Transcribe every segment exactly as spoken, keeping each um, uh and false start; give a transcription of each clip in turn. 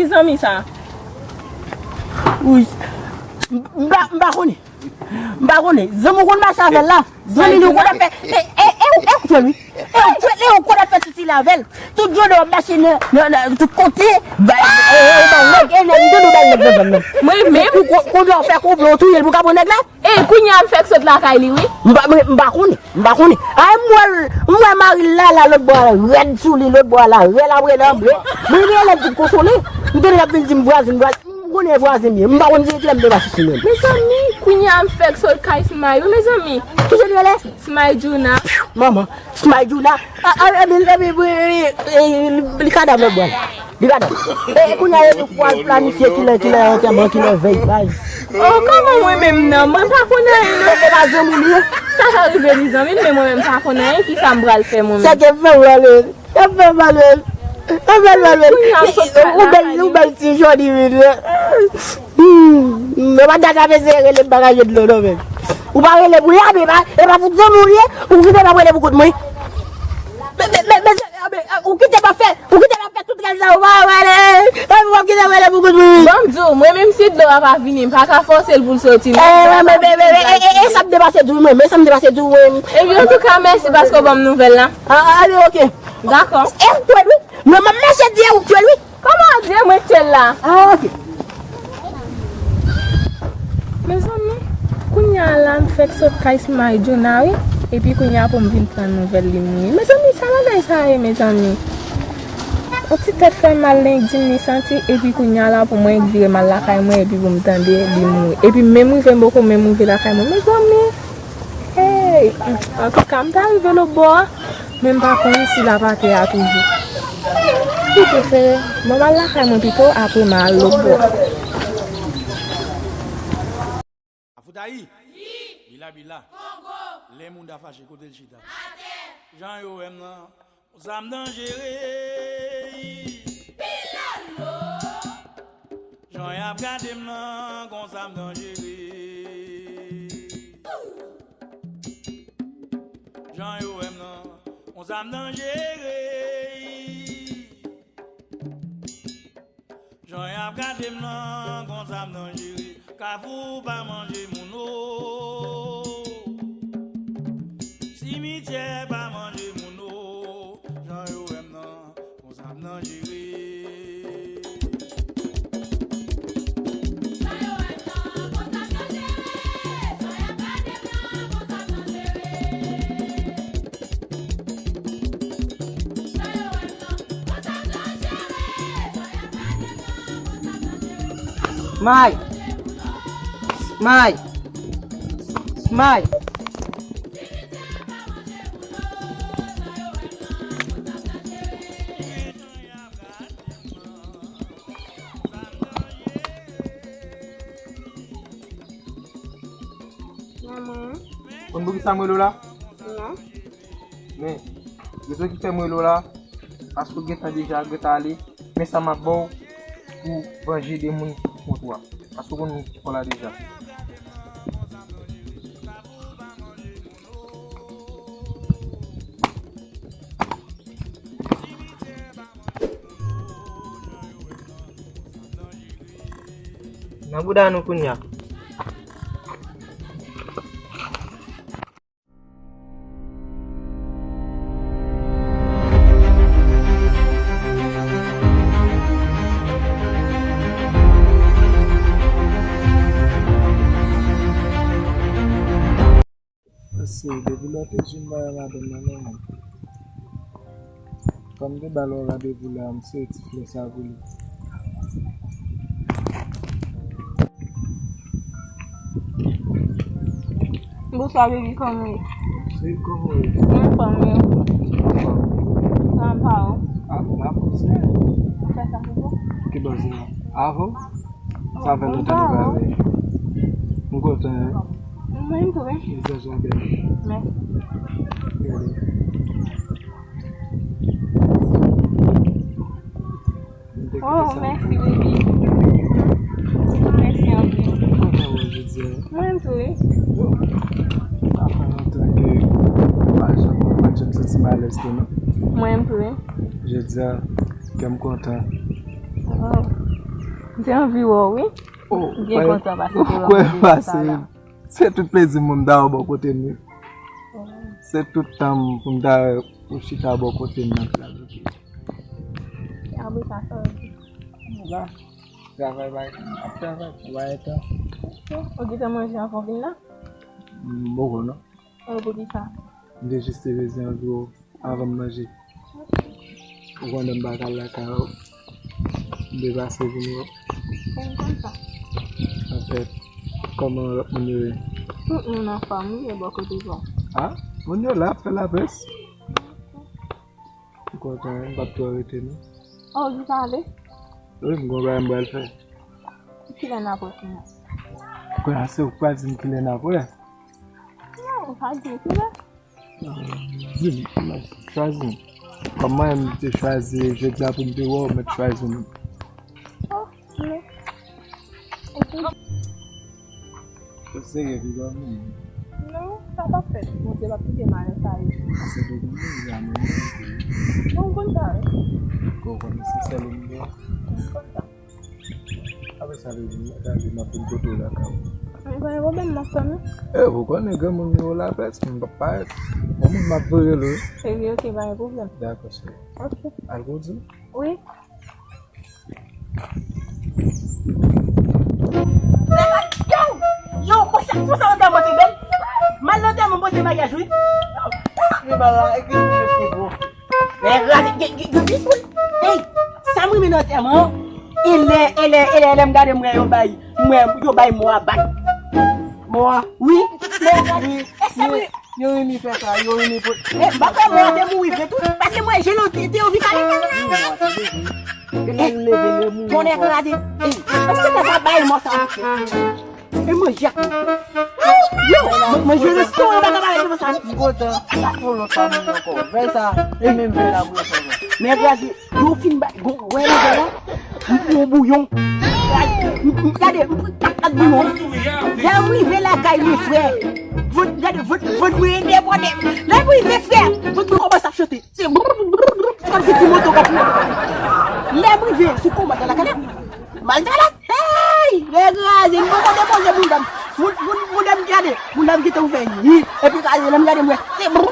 Zanmi sa. Wi. M pa, m pa konnen. M pa konnen. Zanmi w konn mache avè l la. Zanmi li w konn ap fè. E, e, e, e, ou twèl wi. E, ou twèl, e, ou konn ap fè ti sila avè l. Tout jounen w ap mache nan, nan, nan tout kote. Ba, e, e, ba nèg, e, nèg, m tande w ba nèg nan zòn nan. Mwen menm? Ou konn, konn w fè konplo, w touye l pou ka pran nèg la? E, kounye a m fèk sot lakay li wi. M pa, m, m pa konnen. M pa konnen. Ay, m wè l, m wè mari l la, la, lòt bò a, rèd sou li, lòt bò a, la, rèl apre l anble. Mwen, mwen, lè m fin konsole, m tande l ap vin di m vwazen, vwazen. M konnen vwazen m ye. M pa konn si kilè m te pase sou mwen. Mezanmi, kounye a m fèk sot kay Smile wi, mezanmi. Ki jan l rele? Smile Juna. Manman, Smile Juna. A, a, epi, epi, epi, epi, li kadav lòt bò a. Li pa dòmi. E kounye a yo di pou al planifye kilè, kilè antèman, kilè vèy paj. Oh, kòman mwen menm nan? Mwen pa konn anyen non. E pa zanmi w li ye? Sa ka rive li zanmi m, men mwen menm pa konn anyen, kisa m pral fè mwen menm? Sa k ap fè w ale? Sa k ap fè w ale? Sa k ap fè w ale? Kounye a m sot Ou bèl, ou bèl ti jòni vin la. Hmm, mwen pa t ap eseye rele m bagay yo dlo non menm. Ou pa rele pou li, a, men e pa, e pa fout zanmi w li ye, ou kite m ap rele pou kont mwen. Men, men, men, men, men, ou kite m ap fè, ou kite m ap fè tout rèl sa, ou pa wè le, e, ou kite m rele pou kout wi. Bon, m di w, mwen menm si dlo a pa vini, m pa ka fòse l pou l soti non. E, men, men, men, men, e, e, e sa m te pase di w mwen, men sa m te pase di w mwen. Epi, antouka, mèsi paske w ban m nouvèl la. A, a, ale, oke. Dakò. E, ou twèl wi. Mwen, m ap mache di e ou twèl wi. Kòman w di e mwen twèl la? A, oke. Mezanmi, kounye a la m fèk sot kay Smile Juna wi, epi kounye a pou m vin pran nouvèl li mouri. Mezanmi, sa bagay sa ye, mezanmi? Yon ti tèt fè mal nan di m li santi, epi kounye a la pou mwen vire m al lakay mwen, epi pou m tande li mouri. Epi menm rive m poko menm rive lakay mwen. Mezanmi, hey, antouka, m ta rive lòt bò a. Men m pa konn si l ap atè a toujou. Li prefere, bon, m al lakay mwen pito, apre m al lòt bò. Afoutayi! Bila bila! Lè moun ta fache, kote l chita? Jan yo wè m nan, konsa m danjere. Jan y ap gade m nan, konsa m danjere. Jan yo wè m nan, konsa m danjere. Jan y ap gade m nan, konsa m danjere. Kafou pa manje moun o. Simityè pa manje moun o. Jan yo wè m nan, konsa m danjere. Smile! Smile! Smile! Konn poukisa m rele w la? Non. Men, rezon ki fè m rele w la, paske w gentan deja gentan ale, men sa m ap ba w pou vanje de moun ki kont ou a. Paske w konn moun ki fè w la deja. Nan bouda nou kounye a. Mesye, depi lè w te jwenn bagay madanm nan, non, fò m te ba l yon randevou la, m sere ti flè sa pou li. Bonswa, baby, kòman w ye? Chérie, kòman w ye? Mwen anfòm, e ou? Anfòm. Sa va pa ou? A, m anfòm, chérie. Ou fè sa pou ou? Ki bòs la? Avè w? Sa fè lontan nou pa wè. M kontan, wi. Mwen tou, wi. Mèsi. Oh, mèsi, baby. Mèsi anpil. Mwen kontan wè w jodi a. Mwen tou, wi. Sa fè lontan ke m pa janm, m pa janm santi m alèz tou, non. Mwen tou, wi. Jodi a, kè m kontan. Oh. M te anvi wè w, wi. Oh, m byen kontan pase te wè w. Se tout plezi m pou m ta wè w bò kote m, wi. Se tout tan m pou m ta wè w chita bò kote m nan travay. Apre sa, sa w di? M la. Travay bay, ap travay, travay tan. Ou gentan manje anvan w vin la? M poko non. E poukisa? M te jis te bezwen anvi w avan m manje. Ou konnen m pa ka al lakay ou. M te pase vin wè w. Kòman konsa? Anfèt, kòman lòt moun yo ye? Tout moun anfòm, wi, e bò kote pa w? A, moun yo la ap fè lapès. M kontan, m p ap twò rete non. Oh, ou di sa ale? Wi, m gon bagay m pral fè. Kilè n ap wè kounye a? Kounye a se ou k pral di m kilè n ap wè. Non, ou pa di m kilè. Di m, chwazi m. Kòm mwen menm m te chwazi jodi a pou m te wè w, mwen t chwazi m. Oh, men. Ou serye pi bò menm? Non, sa p ap fèt. Bondye p ap kite malè sa rive. Pase pou mwen, li a mwen. Bon, m konn sa, wi. Kou konnen se sèl ou m gen. M konn sa. Apre sa, li di, gade, m ap vin kote w lakay ou. Mwen pa gen pwoblèm, m ap tann ou. E, ou konnen granmoun yo lapès, m p ap parèt. Bon, m ap voye l, wi. Epi, oke, pa gen pwoblèm. Dakò, cheri. Oke. Al kondi? Wi. Yo, konsa, konsa antèman te bèl. M al nan antèman, m poze maryaj, wi. Yo, sa ki mal la, e ki yo te gwo. Men raze, gen, gen, gen, gen, ey, sa m renmen nan antèman an, e lè, e lè, e lè, lè m gade m wè yo bay, m wè yo bay mò a bak. Mò a? Wi, mò a bak. Wi, e sa m renmen. Yo renmen fè sa, yo renmen pot. E, m pa kwè mò a te mouri vre tou, paske m wè je l te, te anvi kale. Wi, mò a te mouri. E lè l leve, l mouri. Tonnè kraze. Ey, èske sa bay mò sa? E manje ak yo, manje resto, yo pa ka pale devan sa. M kontan, sa fè lontan moun ankò. Vèy sa, e menm vèy la pou yo fè. Men kraze, yo fin bay, bon, wè, lè la, m pran yon bouyon. M, m, gade, m pran kat, kat bouyon. Lè m rive lakay, mwen frè. Vant, gade, vant, vant mwen debòde. Lè m rive, frè, vant mwen kòmanse ap chante. Se brr, brr, brr, se kòmsi ti moto k ap. Lè m rive sou komand la, gade. Malgre la, hey! Lè kraze, m poko depoze bounda m. Moun, moun, moun dam gade, bounda m kite ouvè. Hi, epi kraze, lè m gade, m wè. Se brr.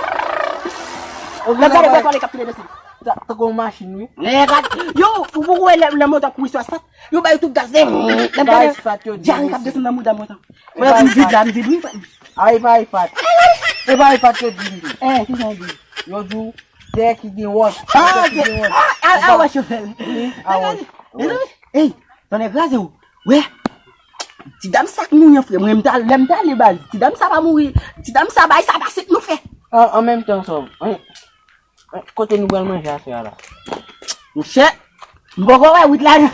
Lè m gade, m wè twalèt k ap tounen desann. Ta, tankou yon machin, wi. Lè kraze, yo, ou poko wè lè, lè moto ap kouri sou asfalt? Yo bay tout gaz, lè m gade, dyare k ap desann nan bounda m konsa. Mwen, m vid la, m vid, wi. A, e pa Ifat. E pa Ifat yo di m tou. Eh, ki sa yo di? Yo di w, tè ki gen wòch. Ah, tè ki gen wòch. Ah, ah, ah, wòch yo fè. Wi, a wòch. Ey, tonnè kraze w. Wè. Ti dam sa k mouri an frè. Mwen, m ta, lè m t ale baz. Ti dam sa pa mouri. Ti dam sa bay sa pa sèt nou fè. An, an menm tan, sa. Kote nou pral manje aswè a la? Monchè, m poko wè wout la, non.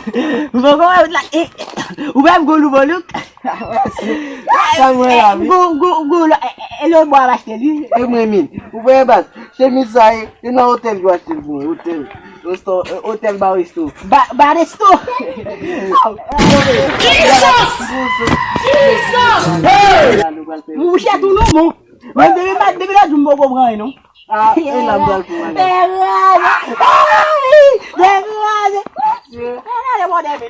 M poko wè wout la. E, ou wè m gon nouvo look? Sa mwen la, wi. Gon, gon, gon, e, e, e lòt bò a m achte li. E mwen menm. Ou wè baz, chemiz sa e, e nan otèl yo achte l pou mwen. Otèl. Resto, e, otèl ba resto. Ba, ba resto. Jesus! Jesus! Hey! Monchè, tou nou bon. Mwen depi ma-, depi lòt jou m poko pran anyen non. Ah, e la m pral pou mwen. Lè kraze. Lè kraze. Lè kraze, mwen depi.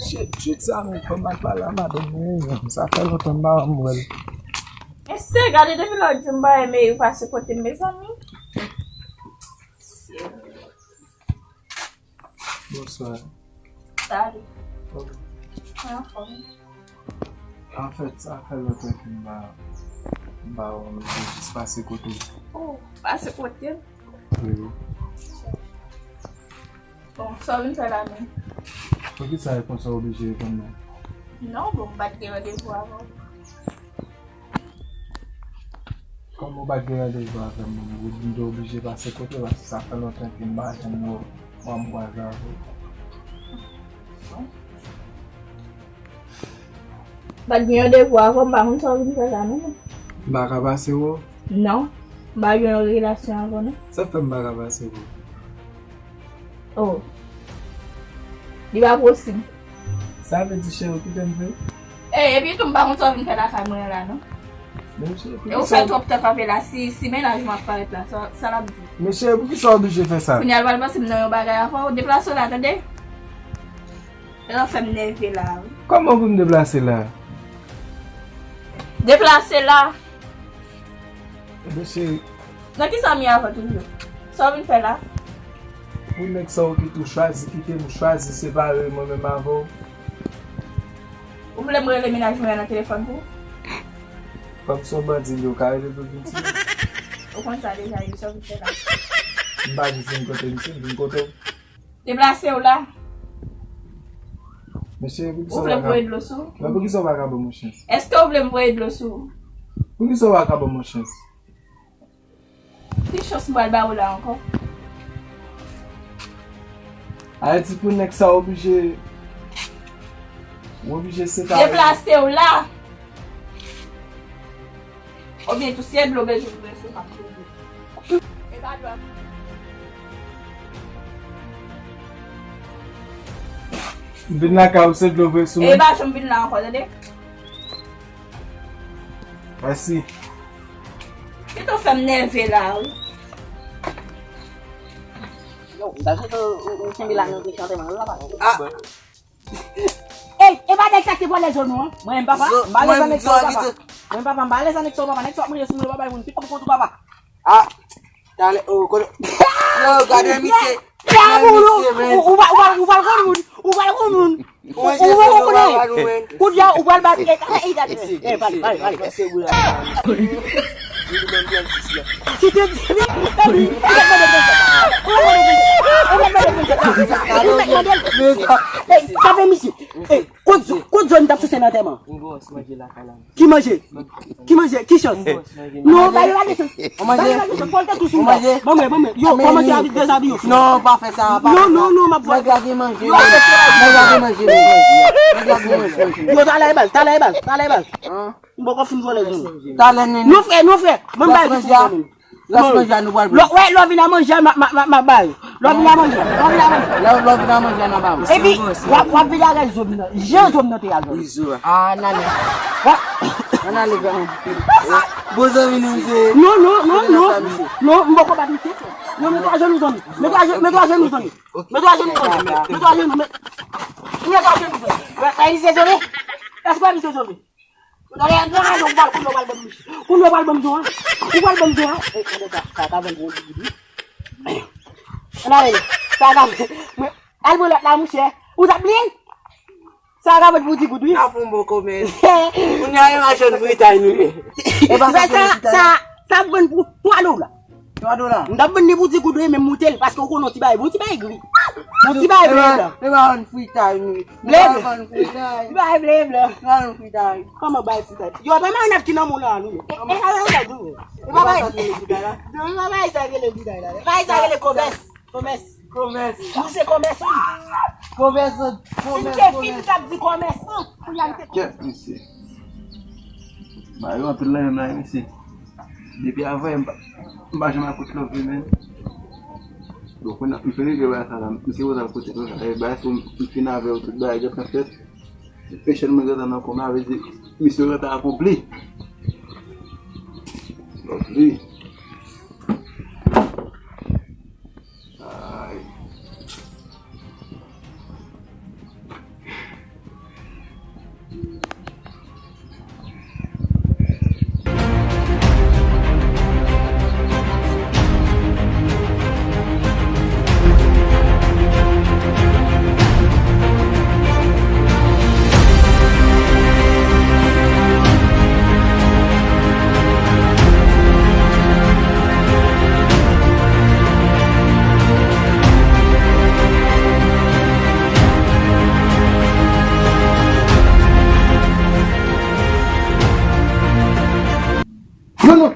Shit, shit, sa menm, fò m al pale a madanm mwen, sa fè lontan m pa wè l. Mesye, gade depi lòt jou m pa wè Meyou pase kote m, mezanmi. Bonswa. Salut. Ok. Mwen anfòm. Anfèt, sa fè lontan ke m pa, m pa wè w, m te jis pase kote w. Oh, pase kote m? Wi, wi. Bon, sa w vin fè la menm? Poukisa e konsa w oblije reponn mwen? Non, bon, m pa t gen randevou avè w. Kòm ou pa t gen randevou avè m, ou, m te oblije pase kote w, paske sa fè lontan ke m pa janm wè w, m ap kwaze avè w. Ou pa t gen randevou avè w, m pa konn sa w vin fè la non. M pa ka pase wè w? Non, m pa gen yon relasyon avè w non. Sa fè m pa ka pase wè w? Oh. Li pa posib. Sa vle di cheri w kite m vre? Ey, epi tou m pa konn sa w vin fè lakay mwen la non. E ou fè twòp tan kanpe la, si, si mennaj mwen ap parèt la, sa, sa l ap di? Mesye, poukisa w oblije fè sa? Kounye a l pral pase m nan yon bagay avè w, deplase w la, tande? Lè w fè m nève la, wi. Kòman pou m deplase la? Deplase la! Mesye. Nan kisa m ye avè w toujou? Sa w vin fè la? Pou nèg sa yo kite w chwazi kite m, chwazi separe mwen menm avè w. Ou vle m rele mennaj mwen an nan telefòn pou ou? Kòm se yon bandi li ye, ou ka rele pou vin tire. Ou konn sa deja, wi, sa w vin fè la? M pa vin kote misye, m vin kote w. Deplase w la. Mesye, poukisa w pa ka... Ou vle m voye dlo sou ou? Men poukisa w pa ka ban mwen chans? Èske w vle m voye dlo sou ou? Poukisa w pa ka ban mwen chans? Ki chans m pral ba ou la ankò? Ayiti pou nèg sa oblije, ou oblije separe. Deplase w la! Oubyen tou si e dlo bezwen pou mwen sou m ap voye. E pa dlo. M vin lakay ou se dlo voye sou mwen. E pa janm vin la ankò, tande? Mèsi. Kite w fè m nève la, wi. Yo, m ta sou ou kenbe la nan chante mwen la pa. Ah. Ey, e pa nèg sa ki vòlè zo nou an? Mwen menm papa, m pa alèz anèk sa w papa. Mwen menm papa, m pa alèz anèk sa w papa. Nèg sa w ap manje sou mwen, yo pa bay moun. Ki kòb ou konn ou papa? Ah, talè, oh, kote. Yo, gade misye. Ou, ou, ou, ou pral konn moun. Ou pral konn moun. Ou, ou, ou konnen. Kounye a, ou pral bat. Eh, eh, eh, gade. Eh, pale, pale, pale. Kite di. Ou mèt mande l. Ou mèt mande l. Ou mèt mande l. Ey, tape misye. Ey, kot zo, kot zo n t ap souse nan antèman? Yon gwo wòs manje lakay la. Ki manje? Ki manje? Ki chans? Non, ba yo pa gen chans. Ba yo pa gen chans. Fò l te tou sou mwen. Ban mwen, ban mwen. Yo, kòmanse a dezabiye yo. Non, pa fè sa, pa fè sa. Non, non, non, m ap vòlè. Nèg la gen manje. Nèg la gen manje. Nèg la gen manje. Yo, talè baz, talè baz, talè baz. M poko fin vòlè zòn. Talè nèg. Non, frè, non, frè. Ban m bay li pou mwen. Lòs manje a nou pral pran. Lò, wè, lò vin a manje a, m a, m a, m a, m a bay. Lò vin a manje, lò vin a manje. Lò, lò vin a manje a, n a ba ou. Epi, w ap, w ap vin a rèl zo m nan. Jan zo m nan te a zòn. Wi, zo a. Ah, n ale. An ale, granmoun. Bon zanmi nou, misye. Non, non, non, non. Non, m poko bat misye. Non, men twa jenou zanmi. Men twa je-, men twa jenou zanmi. Men twa jenou zanmi. Men twa jenou, men, men twa jenou zanmi. Wè, wè, misye zove. Èske misye zove? Kounye a, kounye a, ou pral, kounye a, ou pral ban m, kounye a, ou pral ban m zo an. Ou pral ban m zo an. Eh, kounye a, sa, sa, sa, ban m zo an. Ann ale, sa, sa, mwen, al pran lòt la, monchè. Ou t ap bliye? Sa, sa, ban m pou ti goud, wi. N a fè yon bon komès. Kounye a, e machann fritay nou ye. E pa sa, sa, sa, sa, ban m pou twa dola. Twa dola. M t ap vann li pou di goud wi, men m moute l, paske ou konnen yon ti bagay, bon ti bagay gri. Yon ti bagay ble blan. Li pa vann fritay, wi. Ble blan. Li pa vann fritay. Li pa ble blan. Li pa vann fritay. Kòman bay fritay? Yo, pa marinad ki nan moun la, nou. E, e, e, e, e, e, e pa bay. Non, e pa bay sa rele fritay la. Bay sa rele komès. Komès. Komès. Ou se komès, wi. Komès, komès. Si m te fin, m t ap di komès. Kounye a, m te... Kèt, mesye. Ba yo anpil nan menm la, mesye. Depi avè, m pa, m pa janm al kote lòt li menm. Bon, kounye a, m fin rive wè sa la, m se poze al kote lòt la. E, bagay sou m fin avè yo, tout bagay gentan fèt. Pechè mwen gentan nan kò m la, vle di, misyon gentan akonpli. Lòt li. Ay. Non, non,